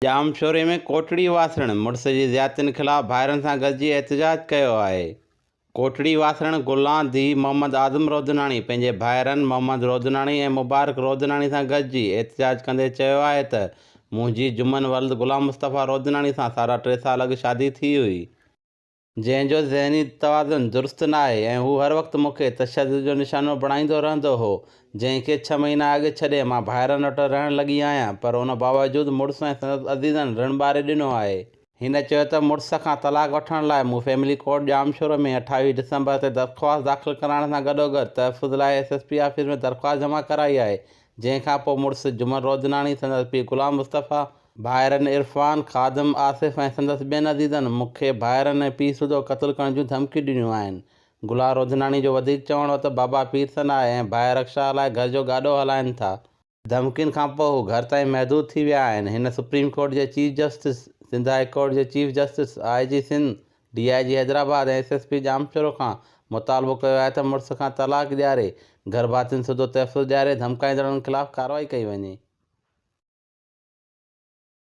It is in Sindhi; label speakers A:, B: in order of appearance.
A: ڄامشوري ۾ ڪوٽڙي واسڻ مڙس جي زيادتين خلاف ڀائرن سان گڏجي احتجاج ڪيو آهي. ڪوٽڙي واسڻ گلان ڌيء محمد اعظم رودناڻي پنهنجي ڀائرن محمد رودناڻي ۽ مبارڪ رودناڻي سان گڏجي احتجاج ڪندي چيو آهي ته منهنجي جمن ولد غلام مصطفيٰ رودناڻي سان ساڍا ٽي سال اڳ شادي ٿي هئي. جنهن جو ذهني توازن درست ناهي ۽ هو هر وقت مون کي تشدد جو نشانو بڻائيندو رهندو هو، جنهن کي ڇهه مهينا اڳ ڇڏي مان ڀائرن وٽ رهڻ لڳي آهيان پر ان باوجود مڙس ۽ سندس عزيزن رڻ ٻاري ڏنو آهي. هن چيو ته مڙس کان طلاق وٺڻ لاء مون فيملي ڪورٽ ڄامشورو ۾ 28 ڊسمبر تي درخواست داخل ڪرائڻ سان گڏوگڏ تحفظ لاء ايس ايس پي آفيس ۾ درخواست جمع ڪرائي آهي، جنهن کان پوء مڙس جمن رودناڻي، سندس پيء غلام مصطفيٰ، ڀائرن عرفان، خادم، آصف ۽ سندس ٻين عزيزن مون کي ڀائرن ۽ پيء سوڌو قتل ڪرڻ جون ڌمڪيون ڏنيون آهن. گلان روڌناڻي جو وڌيڪ چوڻ هو ته بابا پيرسن آهي ۽ ڀائر رڪشا هلائي گهر جو گاڏو هلائين ٿا. ڌمڪين کانپوء هو گهر تائين محدود ٿي ويا آهن. هن سپريم ڪورٽ جي chief justice, Sindh high court جي chief justice, I G Sindh, D I G Hyderabad ۽ S S P Jamshoro کان مطالبو ڪيو آهي ته مڙس کان طلاق ڏياري گهرڀاتين سوڌو تحفظ ڏياري ڌمڪائيندڙن خلاف ڪارروائي ڪئي وڃي.